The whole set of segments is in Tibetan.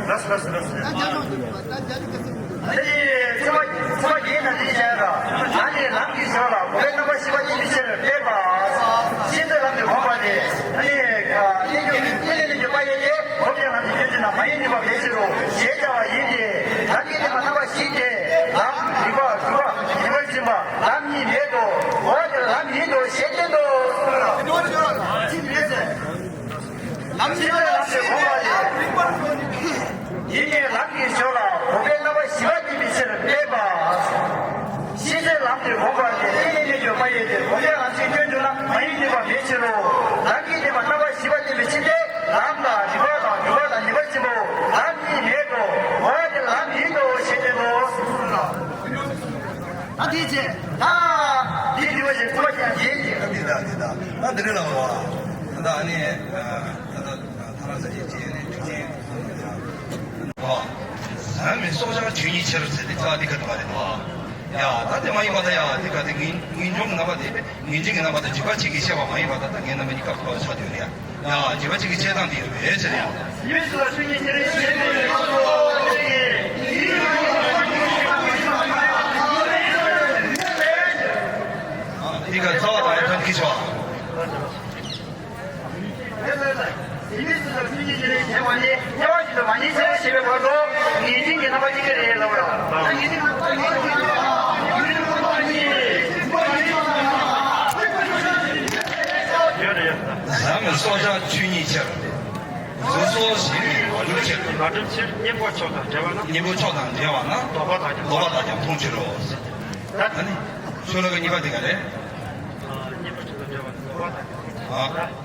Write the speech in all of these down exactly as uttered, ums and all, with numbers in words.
ལགས་ལགས་ལགས། ཨ་ནི་ཚོ་ཚོ་རྒྱས་ན་འདི་བྱས་ར། ཨ་ནི་ལམ་གྱི་ཞོར་ལ་གོ་འཕེལ་རྣམ་པ་བཞི་པ་ཉིད་དུ་ཆེར་སྤེལ་བ། ཤེས་འདོད་ལམ་དུ་གོམས་པ་སྟེ། ཨ་ནི་ཨ་ནི་ལས་རྒྱུ་ལས་ལས་རྒྱུ་པ་ཡེ་ཡེ་གོ་འཕེལ་ལམ་གྱི་སྐྱོན་བྱེད་ན་མ་ཡིན་ནུས་པ་མེད་ཕྱིར་རོ་ཞེས་བྱ་བ་ཡིན་ཏེ། ལམ་གྱི་སྟེང་པ་རྣམ་པ་བཞི་སྟེ། ལམ་རིག་པ་རུས་པ་ཉི་མར་འཛིན་པ་ལམ་གཉིས་མེད་དོ། འོ་དེ་ལམ་ཡིན་ཏོ་ཞེས་བསྟན་ཏོ། ལམ་ཤེས་བྱའི་ལམ་དུ་གོམས་པ་ལས། ཡིད་ཀྱི་ལམ་གྱི་ཞོར་ལ་གོ་འཕེལ་རྣམ་པ་བཞི་པ་ཉིད་དུ་ཆེར་སྤེལ་བ། ཤེས་བྱའི་ལམ་དུ་གོམས་པ་ལས། ཡིད་ལས་མི་འགྱུར་མ་ཡིན་ཏེ། གོ་འཕེལ་ལམ་ཤེས་སྐྱོན་བྱུང་ན་མ་ཡིན་ནུས་པ་མེད་ཕྱིར་རོ། ལམ་གྱི་སྟེང་པ་རྣམ་པ་བཞི་པ་བསྟན་པའི་ཕྱིར་ཏེ། ལམ་དང་རིག་པ་དང་རུས་པ་དང་ཉི་མར་འཛིན་པའོ། ལམ་གཉིས་མེད་དོ། འོ་དེ་ལམ་ཡིན་ཏོ་ཞེས་བསྟན་ཏོ། ད་དེའི་ཚེ་ད་དེའི་དུས་བ་ཞིག་ཐོག་ཀྱང་ཡིན་གྱི། ད་འདི་ད་འདི་ད་ད་འདི་རེད་ལ་བ། ད་ཨ་ནི་ད་ད་ཐ་ར་ས་ཡི་ཅི་ནི་ཅི་ཅི་བ། ཟམ་མི་སྲོག་ཆགས་ཆོས་ཉིད་ཆེར་ཟེར་ཏེ་ད་འདི་ག་ད་མ་རེད་བ། ཡ་ད་དེ་མ་ཡིན་པ་ད་ཡ་འདི་ག་དེ་ངེས་ངེས་འབྱུང་གི་རྣམ་པ་དེ་ངེས་འབྱུང་གི་རྣམ་པ་དང་འཇིག་པ་གཅིག་གིས་བཤད་པ་མ་ཡིན་པ་ད་ད་ངེས་རྣམ་པ་གཉིས་ཀ་ཐོག་ཆགས་དུས་རེད་ཡ། ཡ། བྱེད་པ་གཅིག་གི་བྱེད་སྟངས་དེ་ཡོད་པའི་ཕྱིར་ཡང་། ཡིན་པའི་ཕྱིར་ལ་ཆོས་ཉིད་ཀྱི་རིགས་ཞེས་པའི་ཡོད་དོ། འདི་ག་རྩ་བ་དང་ཡང་ཐོན་གྱི་ཆོག་ཡིན་པའི་ཕྱིར་ལ་ཆོས་ཉིད་ཀྱི་རིགས་ཞེས་པ་ནི་དབྱེ་བ་ཞིག་ཏུ་མ་ཡིན་ཕྱིར་ཞེས་པའི་བར་དུ་ངེས་འབྱུང་གི་རྣམ་པ་གཉིས་ཀ་རེད་ལབ་པ་ལ། ད་ངེས་འབྱུང་གི་རྣམ་པ་གཉིས་ཀ་རེད་ལབ་པ་ལ། ཡོད་རེད་ཡོད། ཟམ་མི་སྲོག་ཆགས་ཆོས་ཉིད་ཕྱིར། གཟུགས་སོགས་གཞན་ནི་མ་གྲུབ་ཕྱིར། མ་གྲུབ་ཕྱིར་གཉེན་པོ་ཕྱོགས་དང་བྲལ་བ་ན། གཉེན་པོ་ཕྱོགས་དང་བྲལ་བ་ན། ལྡོག་པ་དག་ཀྱང་ལྡོག་པ་དག་ཀྱང་མཐོང་ཕྱིར་རོ། ད་ནི་ཤོ་ལོ་ཀ་གཉིས་པ་འདི་ག་རེད། གཉེན་པོ་ཕྱོགས་དང་བྲལ་བ་ན་ལྡོག་པ་དག་ཀྱང་། ཨ།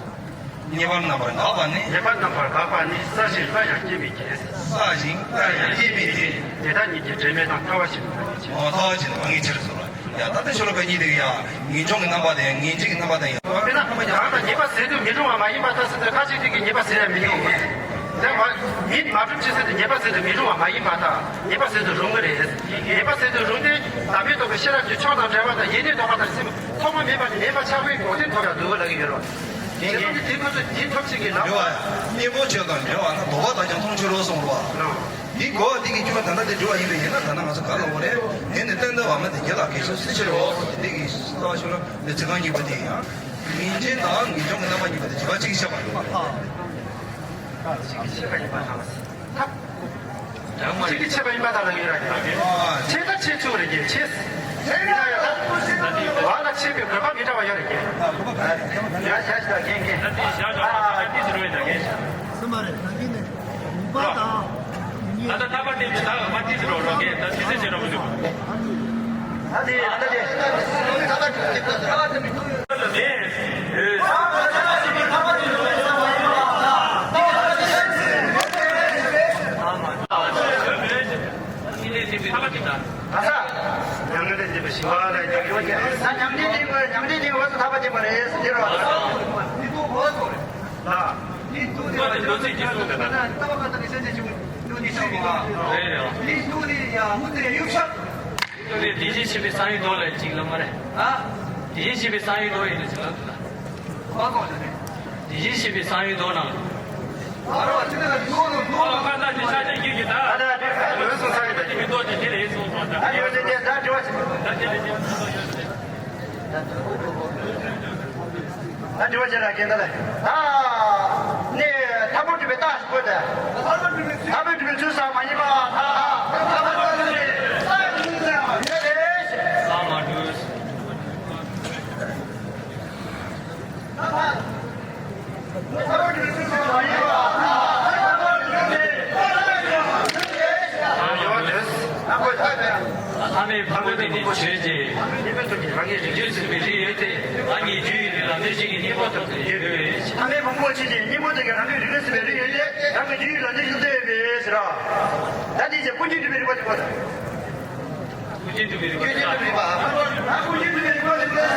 གཉེན་པོ་རྣམ་པར་འགག་པ་ནི། གཉེན་པོ་རྣམ་པར་འགག་པ་ནི་གསལ་ཞིང་སླར་ཡང་སྐྱེ་མེད་ཀྱི། གསལ་ཞིང་སླར་ཡང་སྐྱེ་མེད་དེ། དེ་དག་ཉིད་ཀྱི་དྲན་མེད་དང་ཐར་བ་ཞིག་མ་ངེས་ཕྱིར། ཨོ་ཐར་བ་ཞིག་མ་ངེས་ཕྱིར་སོ། ཡ་ད་ལྟ་ཤོ་ལོ་ཀ་གཉིས་དེ་ཡ། ངེས་འབྱུང་གི་རྣམ་པ་དང་ངེས་འབྱུང་གི་རྣམ་པ་དང་ཡ། དཔེར་ན་རང་དང་ཉེས་པ་ཟད་དུ་མི་རུང་བ་མ་ཡིན་པར་ཐལ་ཟེར་ཏེ་ཁ་ཅིག་ཅིག་གིས་ཉེས་པ་ཟད་ཡང་མི་རུང་བ། དེ་མ་མིན་མ་གྲུབ་ཅི་ཟེར་ཏེ་ཉེས་པ་ཟད་དུ་མི་རུང་བ་མ་ཡིན་པར་ཐལ། ཉེས་པ་ཟད་དུ་རུང་གི་རེད། ཉེས་པ་ཟད་དུ་རུང་སྟེ་བདག་མེད་རྟོགས་པའི་ཤེས་རབ་ཀྱི་ཕྱོགས་དང་བྲལ་བ་དང་ཡེ་ནས་ལྡོག་པ་དང་སེམས་ཐོག་མ་མེད་པ་ནས་མེད་པ་ཆགས་པའི་འགོག་བདེན་ཐོབ་པར་འདུག་ལབ་ཀྱི་ཡོད་རེད། དེ་ཚོ་ནི་དེ་ཁོ་ཚོ་དེ་ཐོབ་ཅིག་གི་ལམ། འགྲོ་བ་གཉེན་པོ་ཆོས་དང་འབྲེལ་བ་ན་ལྡོག་པ་དག་ཀྱང་མཐོང་ཕྱིར་རོ་གསུངས་རོ། འདི་གོ་བ་འདི་གི་སྐྱོན་ད་ལྟ་དེ་འགྲོ་བ་ཡིན་པས་ཡིན་ན་ད་ལྟ་ང་ཚོ་ག་ལ་འོ་རེད། དེ་ནི་བསྟན་འདོད་པ་མ་དེ་རྒྱལ་ལ་གལ་ཆེ་སྲིད་ཕྱིར་རོ། འདི་གི་ལྟ་བ་ཤོད་ན་འདི་ཚིག་རྐང་གཉིས་པ་དེ་ཡང་། ངེས་འབྱུང་དང་ངེས་འབྱུང་གི་རྣམ་པ་གཉིས་པ་དེ་བྱེད་པ་གཅིག་ཤེས་པ་ཡིན་པ། གཅིག་གི་ཤེས་པ་ཡིན་པ་དང་། ཐབས། གཅིག་གི་ཆད་པ་ཡིན་པ་ལྟར་ལ་ཡོད་ར་ཀྱང་། ཆད་ད་ཆད་ཆུག་རེད་ཀྱི་ཆད། ཡིན་ན་ཡང་ད། བ་ལ་ཆད་པའི་དགོས་པ་མི་འདྲ་བ་ཡོད་རེད་ཀྱི། ཡ་ཤ་ཤ་རྒན་རྒན། ད་དེ་བཞག་བཞག་པ་ད་ཏིས་རོ་ཡིན་ན་རྒན། སུ་མ་རེད་ད་གིན་ནས་རུས་པ་དང་། ད་ལྟ་ཐག་པ་བརྟེན་ཏེ་ད་མ་ཏིས་རོ་རོ་རྒན་ད་ཏིས་ཏིས་རོ་མི་འདུག་ད་དེ་ད་དེ། ཉམས་ལེན་བྱེད་པའི་ཐབས་ལ་བརྟེན་པ་ཞི་བ་ལ་ཡང་ཡོད་ཀྱང་། ད་ཉམས་ལེན་བྱེད་དགོས། ཉམས་ལེན་བྱེད་དགོས་ཐབས་བྱེད་པ་རེད་ཟེར་རོ། ལ། ལྟོ་དེ་འདོད་སྲེད་ཀྱི་སོགས་པ་དང་། ལྟ་བ་ག་ད་ནི་སེམས་ཅན་ཆེན་པོ་འདོད་ནི་ཆོས་མི་འདུག་རེད་རེད། ལྟོ་དེ་ཡང་མུ་དེ་ཡང་ཡུག་ཤ། ལྟོ་དེ་དེ་བཞིན་གཤེགས་པའི་གསང་བའི་མདོ་ལ་གཅིག་ལ་མ་རེད། ཨ། དེ་བཞིན་གཤེགས་པའི་གསང་བའི་མདོ་ཡིན་ན་ཅི་ལ་འདུག་ལ། ཨ་ཁོ་ལ་ནི། དེ་བཞིན་གཤེགས་པའི་གསང་བའི་མདོ་ནང་། ཨ་རོ་ཨ་ཅི་ན་ལ་ནི་ཁོ་ལ་ནོ། ཨ་ཁ་ད་དེ་ཤ་ཆེན་གྱིས་ཀྱི་ད། ཨ་ད་དེ་ཁ་ལོས་སོང་ས་གི་ད། དེ་མི་ལྟོ་དེ་དེ་ལས་སོང་སོང་ད། ཨ་དེ་བ་ཅན་དེ་ད་དེ་བ་ཅན། ད་དེ་ལས་ཅན་ད་ཡོད་དེ། ད་དྲི་བ་བྱེད་ལ་རྒན་ད་ལ། ད་ནི་ཐབས་པོ་སྒྲུབ་པའི་རྟགས་ཤིག་དགོས་ཏེ། ཐབས་པོ་སྒྲུབ་པའི་ཚུལ་ས་མ་ཡིན་པ། ཐབས་པོ་སྒྲུབ་པའི་ཚུལ་ས་མ་ཡིན་པ། ཡོད་དེ། ས་མ་སྒྲུབ། ཐབས་པོ་སྒྲུབ་པའི་ཚུལ་ས་མ་ཡིན་པ། ཡོད་དེ། ཐ་མལ་ཕུང་པོ་དེ་ནི་ཆོས་ཅན། ཉིད་མེད་ཐོབ་ཀྱི་རང་གི་རིགས་རྒྱུད་ཟིན་པའི་རིགས་ཡོད་དེ། རང་གི་རྒྱུད་ཡོད་པའི་ལམ་དོན་གཅིག་གི་གཉེན་པོ་ཐོབ་སྟེ་ཡོད་པས། ཐ་མལ་ཕུང་པོ་ཆོས་ཅན། གཉེན་པོ་ཐོབ་ཀྱི་རང་གི་རིགས་རྒྱུད་ཟིན་པའི་རིགས་ཡོད་དེ། རང་གི་རྒྱུད་ཡོད་ལམ་དོན་གཅིག་ཏུ་ཡོད་པས་ཟེར་རོ། ད་དེ་ཚེ་ཀུན་རྒྱུད་སྒྲུབ་པའི་རིགས་པ་དེ་གོ་ད། ཀུན་རྒྱུད་སྒྲུབ་པའི་རིགས་པ་དེ་ལ། ཀུན་རྒྱུད་སྒྲུབ་པའི་རིགས་པ་དེ་ལ།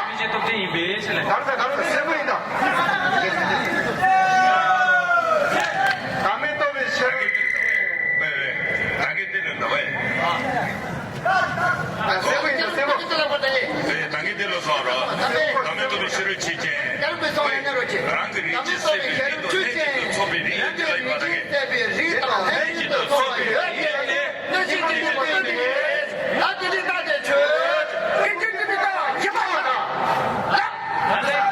མི་ཆེན་སྟོབས་ལྡན་ཡིན་པས་ཟེར་ལ། ག་རེ་ཟེར། ག་རེ་ཟེར། གསལ་པོ་ཡིན་ད། བདག་མེད་རྟོགས་པའི་ཤེས་རབ། ད་གིན་དེ་ལ་འདུག་བས། གསལ་པོ་ཡིན་ད། གསལ་པོ། ད་གིན་དེ་ལ་སོང་རོགས། བདག་མེད་རྟོགས་པའི་ཤེས་རབ་ཆོས་ཅན། རང་གི་རིགས་ཀྱི་སྲིད་པའི་རིགས་དང་ལྷན་ཅིག་ཏུ་ཚོགས་པའི་རིགས་ཡོད་དེ་ལ་ཡོད་པ་དང་། ལྷན་ཅིག་ཏུ་ཚོགས་པའི་རིགས་ཡོད་དེ། གནས་ཤིང་འདི་ཉིད་མི་སྟོན་ཏེ། ད་དེ་ནི་བདག་དེ་ཆོས་ཅན། ཀུན་མཁྱེན་ཀུན་ཏུ་བདག་ལ་ཡོད་པ་ཡོད་ན། ལགས། ཀུན་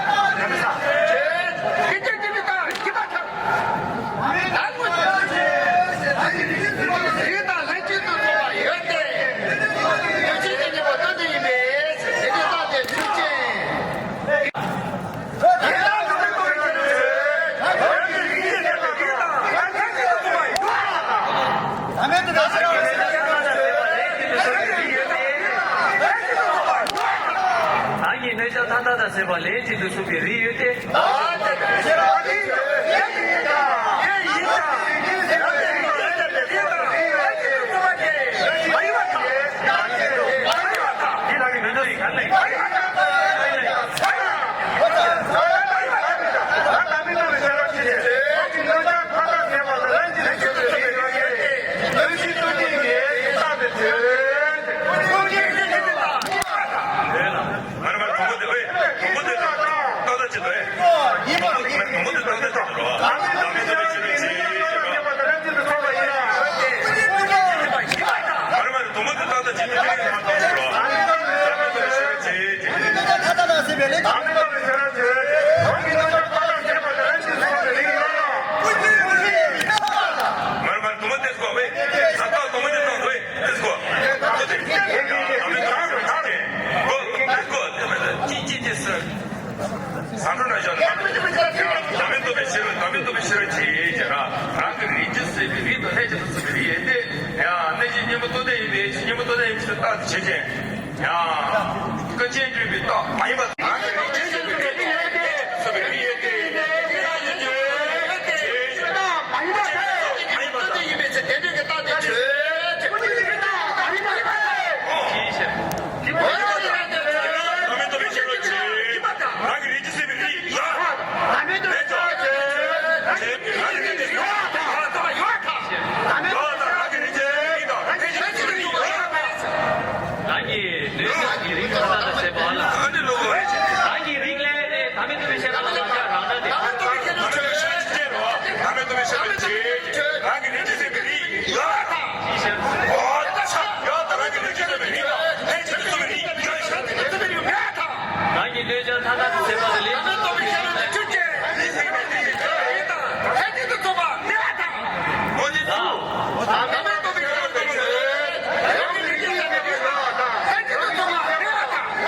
མཁྱེན་ཀུན་ཏུ་བདག་ལ་ཡོད་པ་དང་། ད་ངོ་། རིགས་དང་ལྷན་ཅིག་ཏུ་ཚོགས་པ་ཡོད་དེ། གནས་ཤིང་འདི་ཉིད་མི་སྟོན་ཏེ་ཡིན་པས། དེ་ནི་བདག་དེ་ཆོས་ཅན། བདག་གི་གནས་ཆ་མཐའ་དག་དང་བཅས་པ་ལྷན་ཅིག་ཏུ་ཚོགས་པའི་རིགས་ཡོད་དེ། ཟ་འཕྲོ་ན་བཞག་ནས་བདག་མེད་རྟོགས་པའི་ཤེས་རབ། བདག་མེད་རྟོགས་པའི་ཤེས་རབ་ཅེས་བྱ་ར། རང་གི་རིགས་ཀྱི་སྲིད་པའི་རིགས་དང་ལྷན་ཅིག་ཏུ་ཚོགས་པའི་རིགས་ཡོད་དེ། ཡང་གནས་ཤིང་སྙིང་པོ་རྟོགས་ལྡན་ཡིན་པའི་ཕྱིར། སྙིང་པོ་རྟོགས་ལྡན་ཡིན་པའི་ཕྱིར་རྟག་ཏུ་བྱེད་ཅིང་། ཡང་ཀུན་མཁྱེན་སྤྲུལ་པའི་རྟགས་མ་ཡིན་པ། རང་གི་རིགས་ཀྱི་སྲིད་པའི་རིགས་ཡོད་དེ། སྲིད་པའི་རིགས་ཡོད་དེ། རྟགས་མ་ཡིན་པ། མ་ཡིན་པ་ཡིན་པའི་ཕྱིར་དེ་འདྲའི་རྟགས་དེ་ཆོས་ཅན། རྟགས་མ་ཡིན་པ། རང་གི་ལུས་ཀྱི་རིགས་ཀྱི་ས་དང་བཅས་པ་ལ། རང་གི་རིགས་ལས་ནི་བདག་མེད་རྟོགས་པའི་ཤེས་རབ་ལ་བཞག་རང་སྒྲ་དེ། རང་གི་ལུས་ཀྱི་སེམས་པའི་རིགས་ཡོད་ལ་དང་། ཡོད་དང་། རང་གི་ལུས་ཀྱི་སེམས་པའི་རིགས་དང་ལྷན་ཅིག་ཏུ་ཚོགས་པའི་རིགས་ཡོད་ཤ་སྟེ་ཚོགས་པའི་རིགས་མེད་དང་། རང་གི་གནོད་བྱ་མཐའ་དག་ཏུ་ཟད་པ་དང་ལན་ཅིག་ཏུ་ཚོགས་པའི་རིགས་ཡོད་དེ། ལྷན་ཅིག་ཏུ་ཚོགས་པ་མེད་པ་དང་། འོ་དེ་དང་། གནོད་བྱ་མཐའ་དག་ཏུ་ཟད་པ་ལས་ལས་ཀྱི་རིགས་ཡོད་དེ་ལན་འགའ་རེ། ད་དེ་ལ་སྐུ་ཡོད་མ་རེད། སྐུ་མེད། ལན་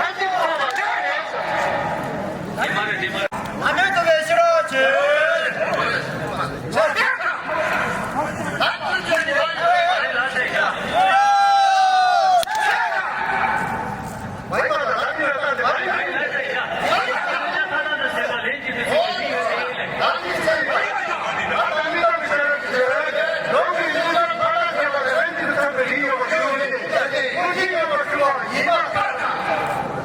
ཅིག་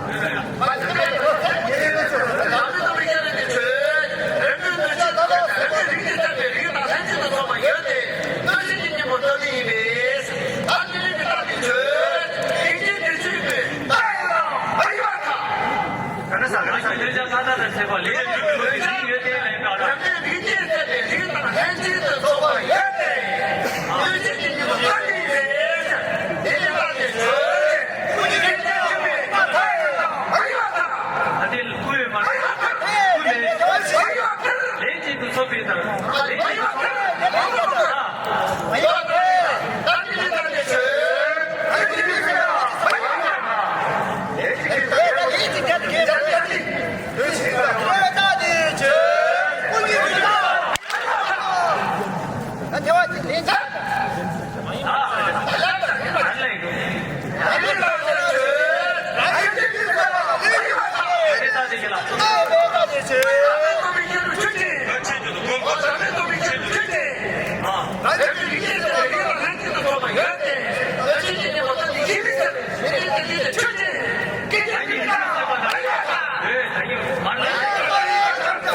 ཏུ་ཚོགས་པའི་དང་། ལན་ཅིག་ཏུ་ཚོགས་པའི་དང་། ཨ་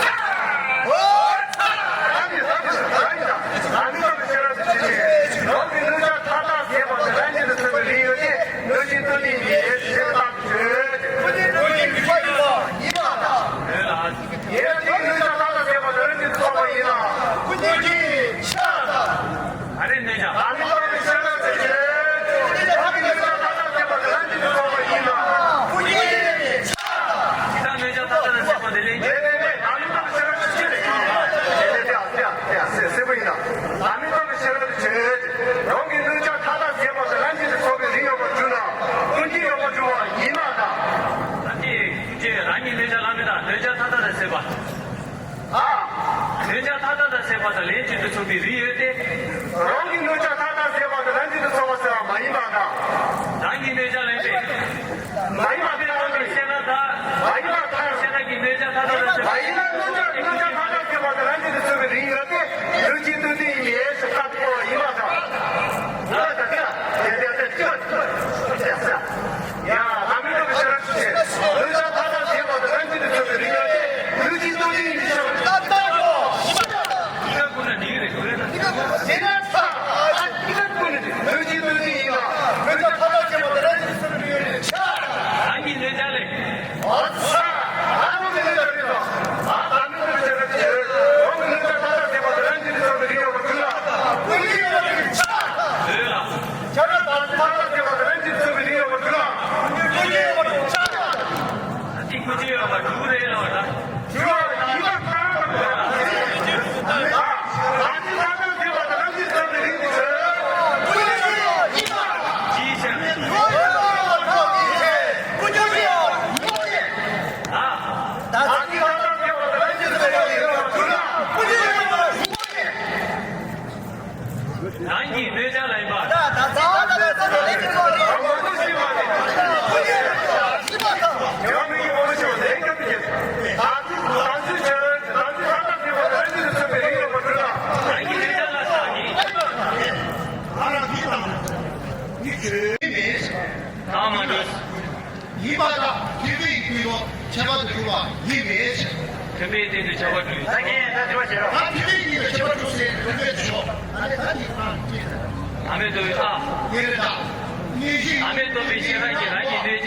རེ་གནོད་བྱ། ད་མི་ལྟ་བའི་ཤེས་རབ་ཀྱི་ཆོས། ད་གི་གནོད་བྱ་མཐའ་དག་ཟད་པ་དེ་རང་བཞིན་དུ་ཚོགས་པ་ཡིན་ལ། ཀུན་གྱི་ཆགས་དང་། ད་གནོད་བྱ་མཐའ་དག་ཟད་པ་དེ་ལས། མེད་མེད་མེད། ད་མི་ལྟ་བའི་ཤེས་རབ་ཀྱི་ཆོས་ལས་ཀྱང་། དེ་དེ་དེ་ཨ་དེ་ཨ་དེ་ཨ་སེ་སེ་བོ་ཡིན་ད། ད་མི་ལྟ་བའི་ཤེས་རབ་ཀྱི་ཆོས། རང་གི་གནོད་བྱ་མཐའ་དག་ཟད་པ་དེ་རང་བཞིན་དུ་ཚོགས་པའི་རིགས་ཡོད་པར་གྱུར་ན། ཀུན་གྱི་ཡོད་པར་གྱུར་པ་ཡིན་ལ་ད། ད་དེ་ཀུན་གྱི་རང་གི་གནོད་བྱ་ལ་མི་ལྟ། གནོད་བྱ་མཐའ་དག་ཟད་པ། ཨ། གནོད་བྱ་མཐའ་དག་ཏུ་ཟད་པ་དང་ལན་ཅིག་ཏུ་ཚོགས་པའི་རིགས་ཡོད་དེ། རང་གི་གནོད་བྱ་མཐའ་དག་ཟད་པ་དང་ལན་ཅིག་ཏུ་ཚོགས་པ་ཟེར་བ་མ་ཡིན་པ་དང་། རང་གི་གནོད་བྱ་ལན་པས། མ་ཡིན་པ་དེ་རང་གི་ཤེས་ན་ད། མ་ཡིན་པ་མཐའ་ཤེས་ན་གི་གནོད་བྱ་མཐའ་དག་ཏུ་ཟད་པ། མ་ཡིན་ན་གནོད་བྱ་གནོད་བྱ་མཐའ་དག་ཟད་པ་དང་ལན་ཅིག་ཏུ་ཚོགས་པའི་རིགས་ཡོད་དེ། ལུས་ཀྱི་སྟོང་ཉིད་ཡིན་པས་ཞེས་བཀག་པ་ཡིན་པ་དང་། ད་ད་ད་ད་ད་ད་ཅི་བ་ཅི་བ་ཅི་བ་ཅི་བ། ཡ། ལམ་མི་འགྲོ་བའི་ཤེས་རབ་ཆུ་ཆེན། གནོད་བྱ་མཐའ་དག་ཟད་པ་དང་ལན་ཅིག་ཏུ་ཚོགས་པའི་རིགས་ཡོད་དེ། ལུས་ཀྱི་སྟོང་ཉིད་ཡིན་ཞེས་པ། ད་ལྟ་བོ། འདི་ག་ཀུན་ནས་འདི་གི་རེད་ཟེར་ན། ད་འདི་ག་ཀུན་ནས་ལུས་ཀྱི་སྟོང་ཉིད་ཡིན་ལ། གནོད་བྱ་མཐའ་དག་ཟད་པ་དང་ལན་ཅིག་ཏུ་ཚོགས་པའི་རིགས་ཡོད་དེ། རང་གི་གནོད་བྱ་ལས། ཨོ་ཙ། ཨ་ནི་གནོད་བྱ་རེད་དོ། ཨ་ད་ནི་གནོད་བྱ་རེད་དེ། འོ་གནོད་བྱ་མཐའ་དག་ཟད་པ་དང་ལན་ཅིག་ཏུ་ཚོགས་པའི་རིགས་ཡོད་པར་གྱུར་ལ། ཀུན་གྱི་ཡོད་པར་གྱུར་ལ། ཁྱབ་བྱ་མཐའ་དག་ཟད་པ་དང་ལན་ཅིག་ཏུ་ཚོགས་པའི་རིགས་ཡོད་པར་གྱུར་ལ། ཀུན་གྱི་ཡོད་པར་གྱུར་ལ། ད་དེ་ཀུན་གྱི་ཡོད་པར་གྱུར་རེད་ལ་བ་ད། གྱུར་བ་ཡིན་པར་ཐལ་བར་འདུག་ད་ཅི་ད་ལྟ་ཟད་པ་དང་ལན་ཅིག་ཏུ་ཚོགས་པའི་རིགས་ཀྱི་ཆོས། ཀུན་གྱི་ཡོད་པར་གྱུར་ལ། ཅིའི་ཕྱིར། ཀུན་གྱི་ཡོད་པར་གྱུར་ལ། ད། ད་ཅི་ད་ལྟ་ཟད་པ་དང་ལན་ཅིག་ཏུ་ཚོགས་པའི་རིགས་ཡོད་པར་གྱུར་ལ། ཀུན་གྱི་ཡོད་པར་གྱུར་ལ། རང་གི་གནོད་བྱ་ལ་ཡིན་པ། ད་ད་ད་ད་ད་ད་ད་རང་གི་གནོད་བྱ་ལ་བསམ་གྱིས། ད་མ་འགྲོ། ཡིན་པ་དང་། ཐོས་པའི་ཀུན་རྟོག་ཁྱད་པར་དུ་གྲུབ་པ་ཡིན་པས། ཐོས་པའི་སྟེང་དུ་ཁྱད་པར་གྲུབ། ད་གིན་ད་དྲི་བ་བྱེད་རོགས། ད་ཐོས་པའི་སྟེང་དུ་ཁྱད་པར་གྲུབ་ཟེར་དོན་མེད་དུ་ཞོག་ཨ་ནི་ད་ནི་ཨ་ཅེ། ཨ་མེ་ཏོ་ཡི་ཨ། ཡིན་རེད་ད། གནོད་གཞི། ཨ་མེ་ཏོ་པའི་ཤེས་རབ་ཀྱིས་རང་གི་གནོད་བྱེད།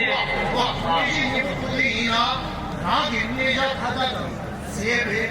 གནོད་གཞི་གཉིས་པོ་ཐུག་པ་ཡིན་ན། རང་གི་གནོད་བྱ་མཐའ་དག་ཟད་པས།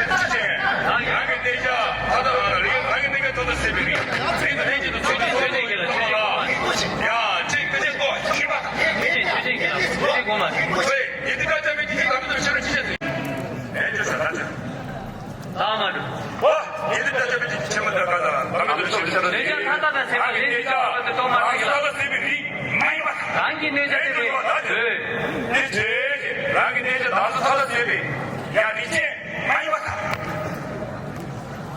ཅི་བྱེད། རང་གི་གནས་ཆ་ཐ་དད་རང་གི་གནས་ཆ་ཐ་དད་ཟད་པའི་རིགས། རིགས་དང་ལྷན་ཅིག་ཏུ་ཆོས་ཅན། ཆོས་ཅན་གྱི་ལ་ཆོས་ཅན་མ་ཡིན་པ། ཡ་ཅིག་ཀུན་མཁྱེན་ཏོ་ཤེས་པ་དང་། ཀུན་མཁྱེན་ཆོས་ཅན་གྱི་ལ་ཆོས་ཅན་གོ་མ་ཟིན། ཡེ་ཏི་ཀ་ཅ་མི་ཅི་ཞིག་དམ་དུ་ཆེ་རུ་ཅི་བྱེད་ཟིན། ཨེ་ཅོ་ས་ད་ཅོ། ད་མ་འགྲོ། ཨོ། ཡེ་ཏི་ཀ་ཅ་མི་ཅི་ཆེ་མ་ད་ག་ད་དམ་དུ་ཆེ་རུ་ཅི་བྱེད་ཟིན། གནས་ཆ་ཐ་དད་ཟད་པའི་རིགས། རང་གི་གནས་ཆ་ཐ་དད་ཟད་པའི་རིགས་མ་ཡིན་པ་དང་། རང་གི་གནས་ཆ་ཐ་དད་ཟད་པའི་རིགས། དེ་བྱས། རང་གི་གནས་ཆ་ཐ་དད་ཟད་པའི་ཡ་རིགས་ཅན་མ་ཡིན་པ་དང་།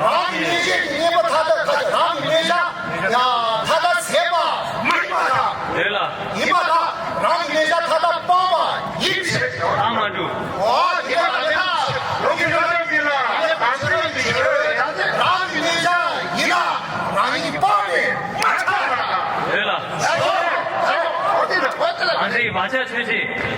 རང་གི་ཉེས་ཆད་ཉེས་པ་མཐའ་དག་ཁ་རང་གི་ཉེས་ཆད་ཡང་མཐའ་དག་ཟད་པ་མ་ཡིན་པ་དང་། རེད་ལ། ཡིན་པ་དང་རང་གི་ཉེས་ཆད་མཐའ་དག་སྤངས་པ་ཡིན་ཞེས། ཨ་མ་འགྲོ། འོ་དེ་ལ་ད་ལྟ་ལོ་གི་ལོ་རྒྱུས་ལ་ད་ལྟ་རང་གི་ཉེས་ཆད་ཡིན་ལ་རང་གི་ཉེས་ཆད་ཡིན་ལ་རང་ཉིད་སྤངས་ནས་མ་ཆགས་པ་དང་། རེད་ལ། འོ་དེ་ལ་འོ་དེ་ལ། ཨ་ཙི་བ་ཆ་ཆོས་ཅི།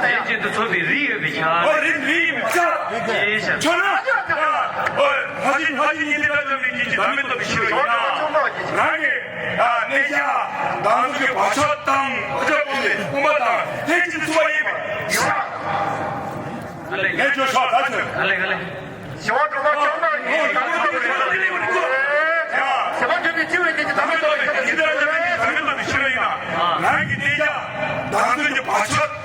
ལྷན་ཅིག་ཏུ་ཚོགས་པའི་རིགས་ཡོད་པའི་ཆ། ཨོ་རིགས་རིགས་ཡོད་པའི་ཆ། ཡིན་ཞིང་། ཁྱོད་ན། ཨོ་ལྷ་སྦྱིན་ལྷ་སྦྱིན་གཉིས་ལྡན་དང་འདྲ་བའི་གཉིས་ཀྱི་བདག་མེད་རྟོགས་པའི་ཕྱིར་ཡིན་ན། རང་གི་གནས་བྱ་བདག་འཛིན་གྱི་བག་ཆགས་དང་བག་ཆགས་སྤངས་ཏེ་སྤངས་པ་དང་ལྷན་ཅིག་ཏུ་ཚོགས་པ་ཡིན་པས། ངས་ཁྱོད་ཤོག་ད་ཁྱོད། ཨ་ལེ་ཨ་ལེ། ཞི་བ་འགྲོ་བ་ཕྱོགས་རྣམས་ཀྱི་བདག་མེད་རྟོགས་པའི་ཕྱིར་ཡིན་ན། ཞི་བ་འགྲོ་བའི་སྤྱི་བོའི་གནས་ཀྱི་བདག་མེད་རྟོགས་པའི་ཕྱིར་ཡིན་ན། རང་གི་གནས་བྱ་བདག་འཛིན་གྱི་བག་ཆགས་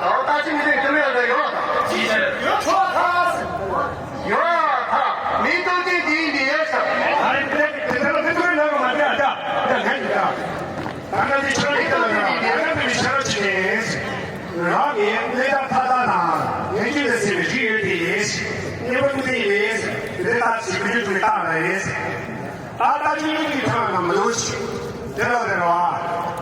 ད་ལྟ་ཅི་མི་ཚེ་དུ་མེད་ལ་ཡོད་ད། ཡོད་ད། མི་ཏོག་ཏིག་འདི་འདི་ཡོད་ས། ཨ་རེ་དེ་དེ་དེ་ལ་དེ་ཚོའི་ནང་གི་མ་འདྲ་ད། ད་ལྷན་གྱི་ད། ད་ནི་ཆོས་ལུགས་དང་ཡང་ཡང་དུ་ཤར་ཕྱིན་ནས། རང་གི་གནས་སྟངས་མཐའ་དག་དང་ལྷན་སྐྱེས་ལ་སྲིད་པའི་རིགས་ཡོད་དེ། གནས་བབ་འདི་ཡིན་པས་དེ་ལྟར་ཞིག་གི་རྒྱུ་དེ་དག་ལ་ཡིན། ད་ལྟ་ཅི་ཡིན་གྱི་ཐོན་ན་མི་འདུག་ཞིག་དེ་ལ་དེ་རེད་བ།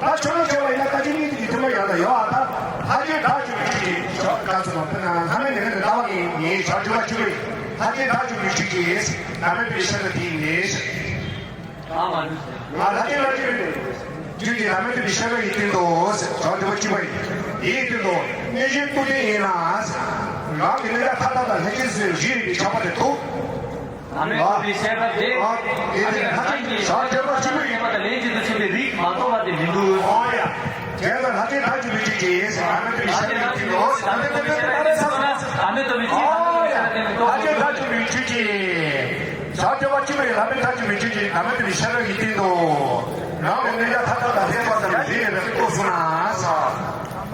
ད་ཆོས་ལུགས་ཆོས་ལ་ཡིན་ན་ད་ཅི་ཡིན་གྱི་ཐོན་ན་ཡོད་ད་ཡོད་ཨ། ད་ལྷ་ཆོས་སྒྲ་བསྒྱུར་བའི་ཆོས་ཀྱི་སྐབས་སུ་མ་ཕེབས་ན་ལྷ་མིན་ནི་ནི་ལྟ་བ་ངེས་ངེས་ཆོས་སྒྲ་བསྒྱུར་བའི་ལྷ་ཆོས་སྒྲ་བསྒྱུར་བའི་ཆོས་ཀྱི་ལྷ་མིན་པའི་ཤ་ན་དེ་ཡིན་ནས། ང་ལྷ་ཆོས་སྒྲ་བསྒྱུར་བའི་རྒྱུད་ཀྱི་ལྷ་མིན་པའི་ཤ་ན་ཡིན་དུས་འདུག་ཞོགས་སྒྲ་བསྒྱུར་བ་གཅིག་པ་ཡིན། དེའི་དུས་འདུག་གནས་གཞན་ལྟུང་ལྡན་ཡིན་ན། རང་གི་གནས་སྟངས་མཐའ་དག་དང་ལྷན་སྐྱེས་སུ་རིགས་ཡོད་པའི་ཆགས་པ་དེ་འདུག་ལྷ་མིན་པའི་ཤ་ན་དེ། ཨ་དེ་དེ་ལྷ་ཆོས་སྒྲ་བསྒྱུར་བ་གཅིག་པ་ཡིན། ལྷན་ཅིག་ཏུ་ཕྱིན་པའི་རིགས་མ་གཏོགས་པ་དེ་མི་འདུག་ཨོ་ཡ། དེ་ལ་ལྷ་ཆོས་སྒྲ་བསྒྱུར་བའི་རྒྱུད་ཀྱི་ལྷ་མིན་པའི་ཤ་ན་ཡིན་དུས་འདུག་ལྷ་མིན་པའི་ཤ་ན་དེ་མི་འདུག་ཨོ་ཡ། ལྷ་ཆོས་སྒྲ་བསྒྱུར་བའི་རྒྱུད་ཀྱི། བྱ་བྱེད་པ་གཅིག་པའི་ལྷ་མིན་ཐ་གཅིག་པའི་ཆོས་ཀྱི་ལྷ་མིན་ཐ་གཅིག་པའི་ཤ་ར་ཡིན་ཏེ་ནོ། རང་གི་གནས་ལ་ཐ་དད་དང་ལྷན་པ་ཙམ་ཞིག་ཡིན་པའི་རྟོགས་སོང་ན།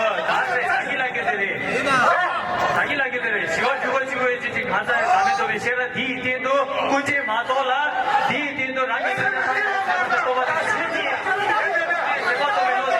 ད་གི་ལ་གི་དེ་རེད། ད་གི་ལ་གི་དེ་རེད། ཞི་བ་འཇུག་པ་གཅིག་པུ་ཡིན་གཅིག་གཅིག་གང་ཟག་ཡང་བདག་མེད་རྟོགས་པའི་ཤེས་རབ་དེ་ཡི་སྟེང་དུ་ཀུན་རྐྱེན་མ་གཏོགས་ལ། དེ་ཡི་སྟེང་དུ་རང་གི་སེམས་ལ་ཐར་པའི་རྟོགས་པ་དང་ཤེས་ཀྱི། ཤེས་པ་རྟོགས་པའི་བློ།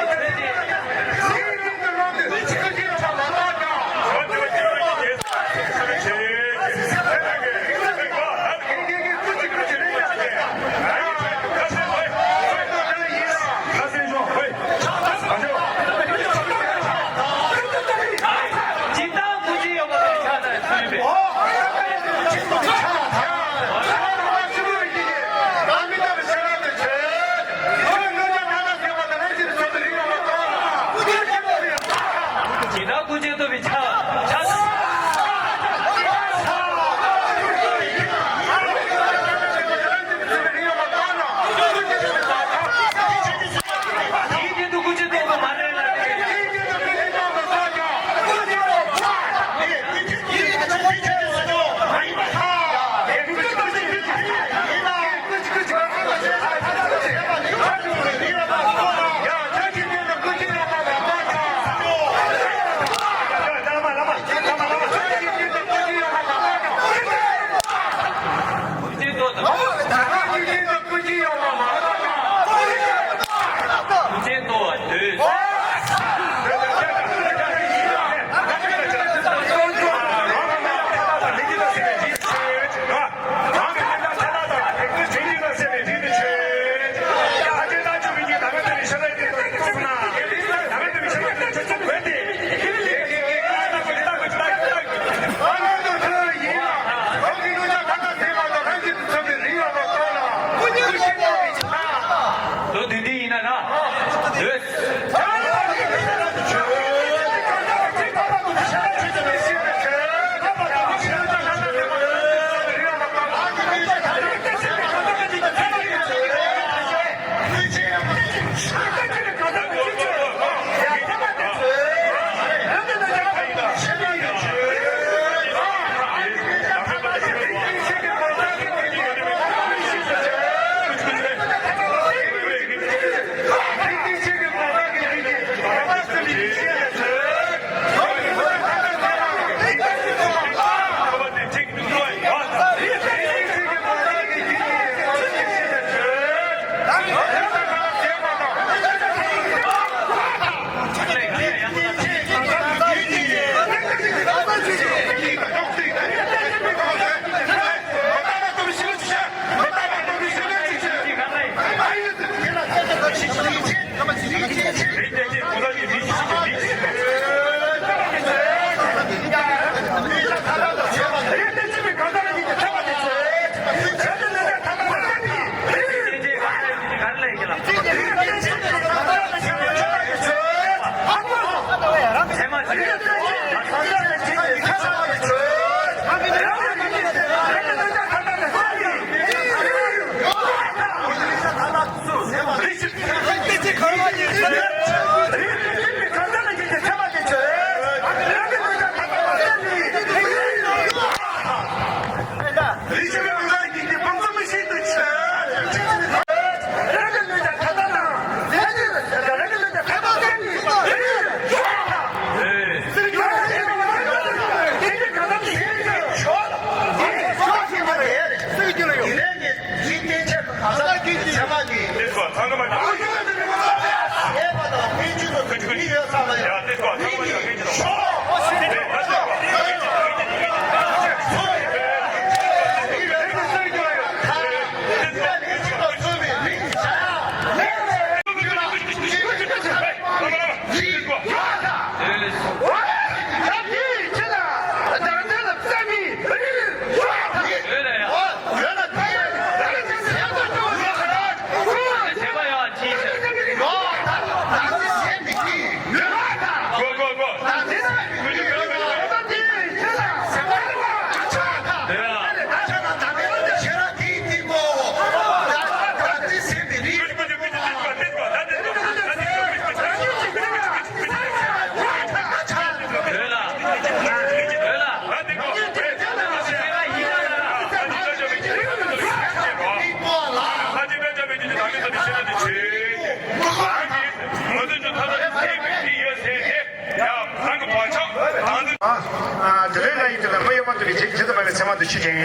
དེ་ལས་ལ་ཡིན་དེ་ལ་མི་ཡོད་པ་དེ་བས་ཇི་ལྟ་བ་ལས་ཚད་མ་དུ་ཆུད་ཅིང་།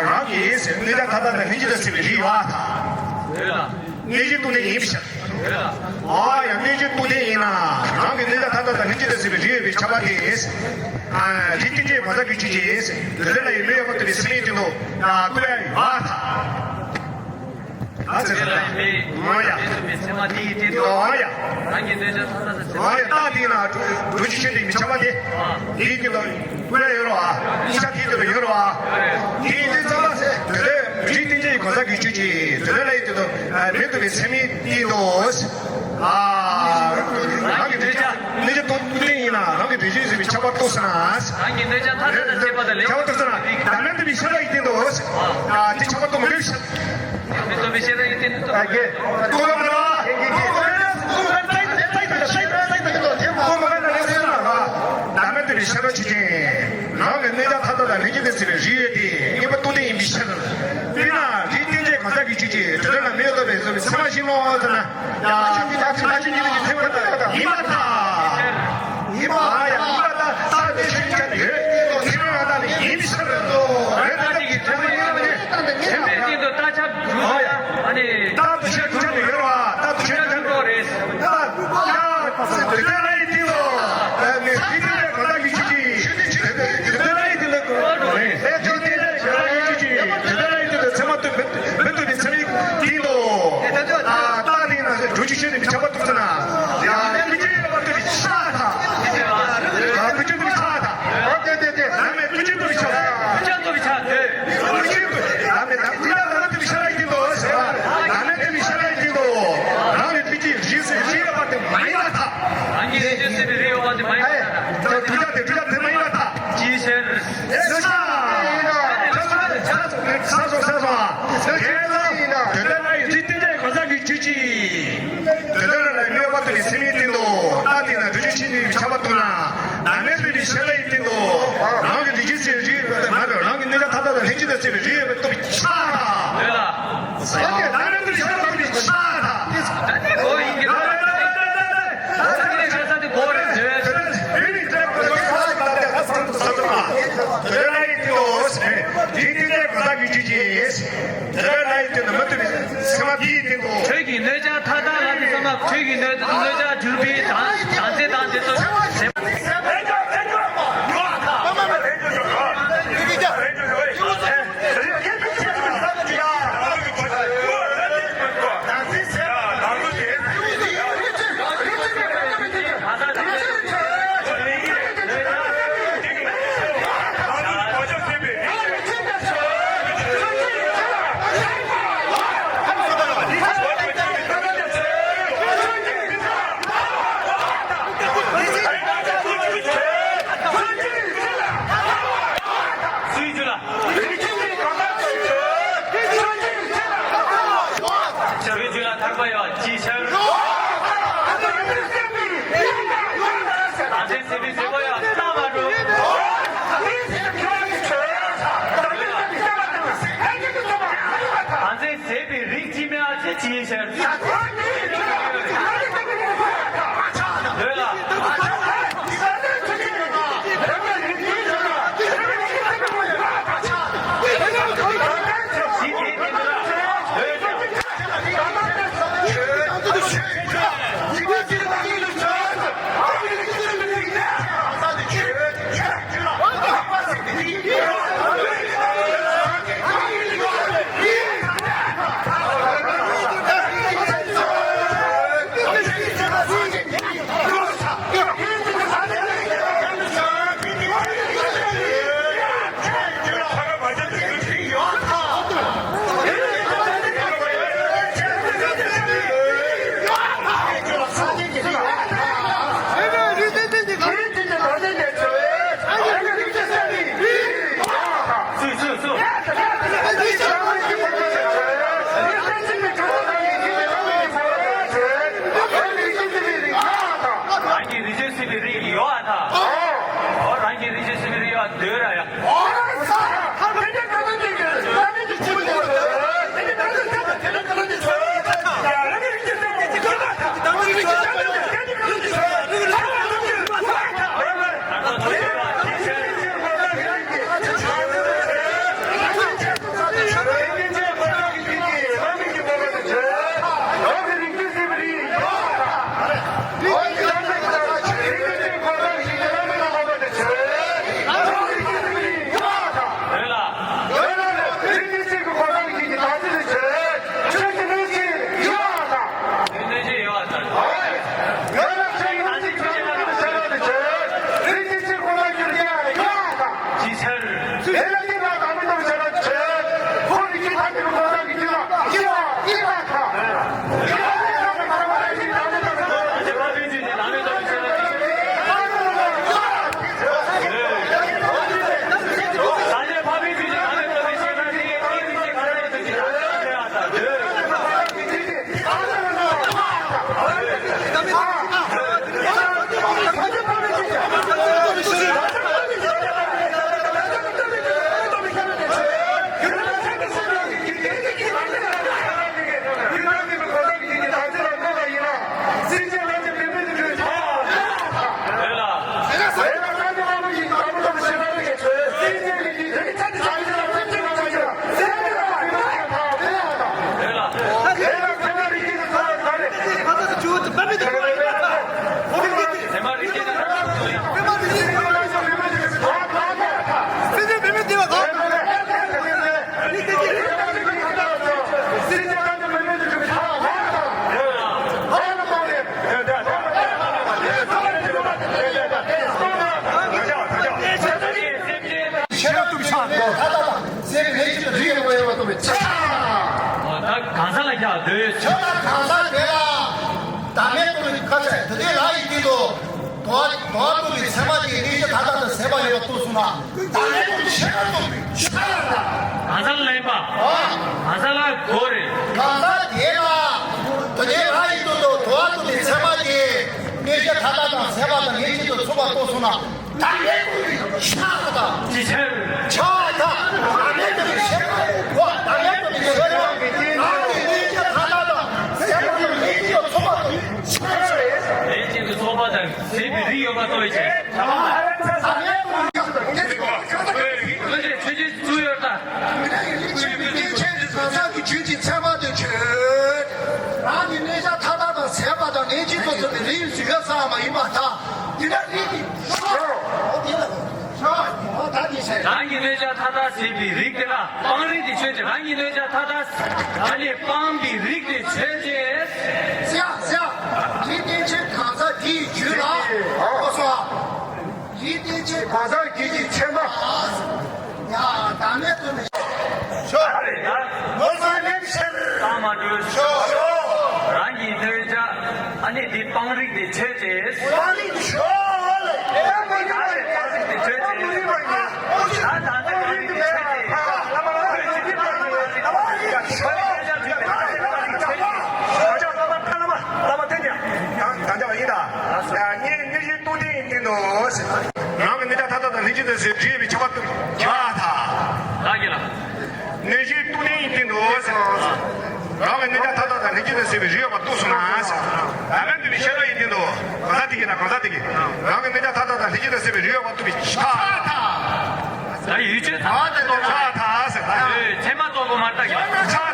རང་གིས་གནོད་བྱ་མཐའ་དག་དང་ལྷན་ཅིག་ཏུ་སྲིད་པའི་རིགས་ཡོད་ཨ། གནོད་བྱེད་སྟོང་ལྡན་ཡིན་པའི་ཕྱིར། འོ་ཡང་གནོད་བྱེད་སྟོང་ལྡན་ཡིན་ན་རང་གི་གནོད་བྱ་མཐའ་དག་དང་ལྷན་ཅིག་ཏུ་སྲིད་པའི་རིགས་ཡོད་པའི་ཁྱབ་པ་དེ། རིགས་མཐུན་ཕྱིར་གང་ཟག་གི་ཆོས་ཅན། དེ་ལས་ལ་ཡི་མི་ཡོད་པ་དེ་བས་ཚད་མའི་སྟེང་དུ་ཡང་ལྟོས་ཡ་ཡོད་ཨ། ཨ་ཙི་ཙི། འོ་ཡ། འོ་ཡ། རྟགས་འདི་ན་འགྲོ་རྒྱུ་ཆོས་ཅན་མི་ཁྱབ་པ་དེ། འདིའི་སྟེང་དུ་ཀུན་ཡོད་རོ་ཨ། ཤ་དེའི་སྟེང་དུ་ཡོད་རོ་ཨ། དེའི་སྟེང་ཙམ་པ་ཟེར་དེ་ལས་རིགས་མཐུན་ཕྱིར་གང་ཟག་གི་ཆོས་ཅན། དེ་ལས་ལ་ཡི་སྟེང་དུ་མི་རྟོག་པའི་ཚད་མའི་སྟེང་དུ། ཨ། རང་གི་གནོད་བྱ་གནོད་བྱ་སྟོང་ལྡན་ཡིན་ན་རང་གི་གནོད་བྱེད་ཟེར་བའི་ཁྱབ་པ་རྟོགས་ཟེར་ན། རང་གི་གནོད་བྱ་མཐའ་དག་དང་བཅས་པ་དང་ལེན། ཁྱབ་པ་རྟོགས་ཟེར་ན་བདག་མེད་རྟོགས་པའི་ཤེས་རབ་ཡིན་ཏེ་འདུག་ཨ། དེ་ཁྱབ་པ་རྟོགས་མི་འདུག་ཤེས། མི་རྟོག་པའི་ཤེས་རབ་ཡིན་ཏེ་འདུག་ཨ། རྒྱལ། ཁོ་མ་ར། ཁོ་མ་ར་ལ་ལས་ཟེར་ན་ར། བདག་མེད་རྟོགས་པའི་ཤེས་རབ་ཆོས་ཅན། རང་གི་གནོད་བྱ་མཐའ་དག་དང་ལྷན་ཅིག་ཏུ་སྲིད་པའི་རིགས་ཡོད་དེ་དངོས་པོ་སྟོང་ལྡན་ཡིན་པའི་ཕྱིར། དཔེར་ན་རིགས་མཐུན་ཕྱིར་གང་ཟག་གི་ཆོས་ཅན། དེ་ལ་མི་ཡོད་ལྟ་བུའི་བཟོ་བའི་ཚད་མ་བཞིན་ནོ་ཟེར་ན། ཡ། ད་ཅི་ད་ཅི་ད་ཅི་ཉིད་ཀྱི་ཐེག་པ་ཡིན་པར་ཐལ། ཡིན་པ་ཡ། ཡིན་པར་ཐལ། ད་དེ་ཆོས་ཅན་ཡོད། ཁྱེད་རང་ད་ནི་ཡིན་པའི་ཕྱིར། རེད་ད་ཅི་གི་ཐེག་པ་ཡིན་པ་རེད། ཡིན་པའི་སྟེང་དུ་རྟགས་ཁྱབ་འཇུག་ཨ་ཡ། ཨ་ནི། རྟགས་དུ་ཆོས་ཅན་ཡོད་ར། རྟགས་དུ་ཆོས་ཅན་ཡོད་རེད། ད་ཡ། དེ་ལ་ཡིན་ཏེ་ལོ། ཨ་ནི་དེ་དེ་ལ་གང་ལྟར་ཡིན་ཅི་ཅི། དེ་ལ་ཡིན་ཏེ་ལོ། དེ་ལ་ཡིན་ཏེ་ལོ། དེ་ལ་ཡིན་ཏེ་ལོ། ཚད་མ་དུ་མི་མི་ཐུབ་པའི་ཚད་མའི་སྟེང་དུ། ཨ། རྟགས་དེ་ན་འགྲོ་རྒྱུ་ཆོས་ནི་མི་ཁྱབ་པ་ཐུབ་ཟེར་ན། ཡང་ནི་མི་སྐྱེ་བ་ཐུབ་པའི་ཕྱིར་ད། ཨ། མི་སྐྱེ་ཐུབ་པའི་ཕྱིར་ད། འོ་དེ་དེ་དེ་ནམ་མི་སྐྱེ་ཐུབ་པའི་ཕྱིར། མི་སྐྱེ་ཐུབ་པའི་ཕྱིར་དེ། མི་སྐྱེ་ཐུབ་ནམ་མི་ནམ་མི་ཐུབ་པའི་ཕྱིར་ཡིན་ཏེ་ལོ་ཟེར་བ། ནམ་མི་ཐུབ་པའི་ཕྱིར་ཡིན། ཅེས་རིགས་པའི་སྟོབས་ཆག་ལ། ལོས་ལ། ས་ཡ་ད་རེ་ཏུ་ཤ་དང་མི་ཆག་ལ། ད་ནི་གོ་ཡིན་གྱི་ད་རེ་ད་རེ་ད་རེ་ད་རེ་ད་རེ་ད་རེ་ད་རེ་ད་རེ་ད་རེ་ད་རེ་ད་རེ་གོ་རེ་ཟེར། རིགས་པའི་སྟོབས་ཆག་ལ་ད་ད་ད་སང་དུ་ས་དུ་མ། དེ་རེ་ད་ཡིན་ཏེ་འོ་ཟེར། རིགས་པའི་སྟོབས་ཆག་ལ་མི་ཆུ་ཅེས། དེ་རེ་ད་ཡིན་ཏེ་ནི་མི་ཏུ་ནི་སེམས་མ་དེ་ཡིན་ཏེ་འོ། ཆོས་ཀྱི་གནོད་བྱ་མཐའ་དག་ལ་དུ་བསམ་ན་ཆོས་ཀྱི་གནོད་གནོད་བྱ་གྱུར་པའི་དང་དང་ཚེ་དང་དེ་ཚོ་ཟེར། སུའི་རྒྱུད་ལ། ཆོས་རྒྱུད་ལ་ཐར་པ་ཡོད་ཅེས་ཕྱིར། ཨ་ཙེ་སྲིད་པའི་སྲིད་པ་ཡོད་རྟག་མ་འགྲོ། ཨ་ཙེ་ཟད་པའི་རིགས་ཅིག་མེད་ཨ་ཙེ་ཅེས་ཕྱིར། ལོས་ལ། རང་གི་རིགས་ཆད་སྲིད་པའི་རིགས་ཡོད་ཨ་ཐ། ཨོ་རང་གི་རིགས་ཆད་སྲིད་པའི་རིགས་ཡོད་འདོད་ར་ཡ། ཤེས་རབ་ཏུ་ཆགས་དགོས། ད་ལྟ་དང་ཟེར་བའི་ལས་ཀྱི་རིགས་ཡོད་པ་ཡོད་པ་ཐོབ་པའི་ཆ། ད་གང་ཟག་ལ་ཡང་འདོད། ཆོས་དང་གང་ཟག་དེ་ལ་བདག་མེད་རྟོགས་པའི་ཁ་ཆད་དེ་དེ་ལ་ཡིན་གྱི་འདུག་དོ་དོ་རྟོགས་པའི་ཚད་མ་དེའི་གནོད་བྱེད་ད་ལྟ་དང་ཟད་པ་ཡོད་པ་རྟོགས་སོང་ན་བདག་མེད་རྟོགས་པའི་ཤེས་རབ་རྟོགས་པའི་ཆ་ལ། གང་ཟག་ལ་ཡིན་པ། གང་ཟག་དེ་ལ་དེ་དེ་ལ་ཡིན་དུ་དོ་དོ་རྟོགས་པའི་ཚད་མ་དེ་གནོད་བྱེད་ད་ལྟ་དང་ཟད་པ་དང་ལས་ཅན་དུ་མཚུངས་པ་རྟོགས་སོང་ན། བདག་མེད་རྟོགས་པའི་ཆ་དང་། ཅི་ཕྱིར། ཆ་དང་བདག་མེད་རྟོགས་པའི་ཤེས་ ཟེར་བའི་རིགས་ཡོད་པ་རྟོགས་པའི་ཕྱིར། ཆོས་ཅན་ཚུར་ཡོད་ལྟ། ཆོས་ཅན་ཚུར་ཡོད་ལྟ། གང་ཟག་གི་རྒྱུད་ཀྱི་ཚད་མ་དེ་ཆོས་ཅན། རང་གི་གནོད་བྱ་མཐའ་དག་དང་ཟད་པ་དང་ལན་གཅིག་ཏུ་ཟད་པའི་རིགས་སུ་ཡོད་ཙམ་མ་ཡིན་པར་ཐལ། དེ་འདྲ་རིགས་ཀྱི་ཆོས། འོ་དེ་ལ་ཆོས་ད་དེ་ཟེར། རང་གི་གནོད་བྱ་མཐའ་དག་ཟད་པའི་རིགས་དེ་ལ་སྤང་རིགས་དེ་ཆོས་ཅན། རང་གི་གནོད་བྱ་མཐའ་དག་ཨ་ནི་སྤང་བའི་རིགས་དེ་ཆོས་ཅན། ཟེར་ཡ་ཟེར་ཡ། དེ་སྟན་ཆེན་གང་ཟག་དེའི་རྒྱུད་ལ། ཨོ་སོ། དེ་སྟན་ཆེན་གང་ཟག་རྒྱུད་ཀྱི་ཚད་མ། ཡ་བདག་མེད་རྟོགས་པའི་ཕྱིར། ངོ་བོ་ལེགས་ཤར། ལྟ་མ་གྲོལ། རང་གི་གནོད་བྱ་ཨ་ནི་དེ་སྤང་རིགས་དེ་ཆོས་ཅན། སྤང་རིགས་ཆོས་ལ་སྤང་རིགས་དེ་ཆོས་ཅན། ད་ད་ལྟ་སྤང་རིགས་དེ་ཆོས་ཅན། ད་ལྟ་བ་ཡིན་ད། ཡང་ད་ལྟ་བ་ཡིན་ད། ཡང་ངས་གནོད་བྱེད་རྟོགས་ལྡན་ཡིན་དུས་དོ། རང་གི་གནོད་བྱ་མཐའ་དག་དང་ལྷན་ཅིག་ཏུ་ཟད་པའི་རིགས་ཡོད་པའི་ཁྱབ་པ་ཁྱབ་པ་ཐལ། ལགས་ཀྱི་ལགས། གནོད་བྱེད་རྟོགས་ལྡན་ཡིན་དུས་དོ། རང་གི་གནོད་བྱ་མཐའ་དག་དང་ལྷན་ཅིག་ཏུ་ཟད་པའི་རིགས་ཡོད་པ་རྟོགས་སོང་ན། བདག་མེད་རྟོགས་པའི་ཤེས་རབ་ཡིན་དུས་དོ། གང་ཟག་དེ་གིས་ན་གང་ཟག་དེ་གིས། རང་གི་གནོད་བྱ་མཐའ་དག་དང་ལྷན་ཅིག་ཏུ་ཟད་པའི་རིགས་ཡོད་པ་རྟོགས་པའི་ཕྱིར། ད་ཡུལ་ཆོས་ཐལ། ད་དེ་རྟོགས་ཐལ་ཟེར། ཚད་མ་རྟོགས་དགོས་མ་རེད་ད་ཀྱི།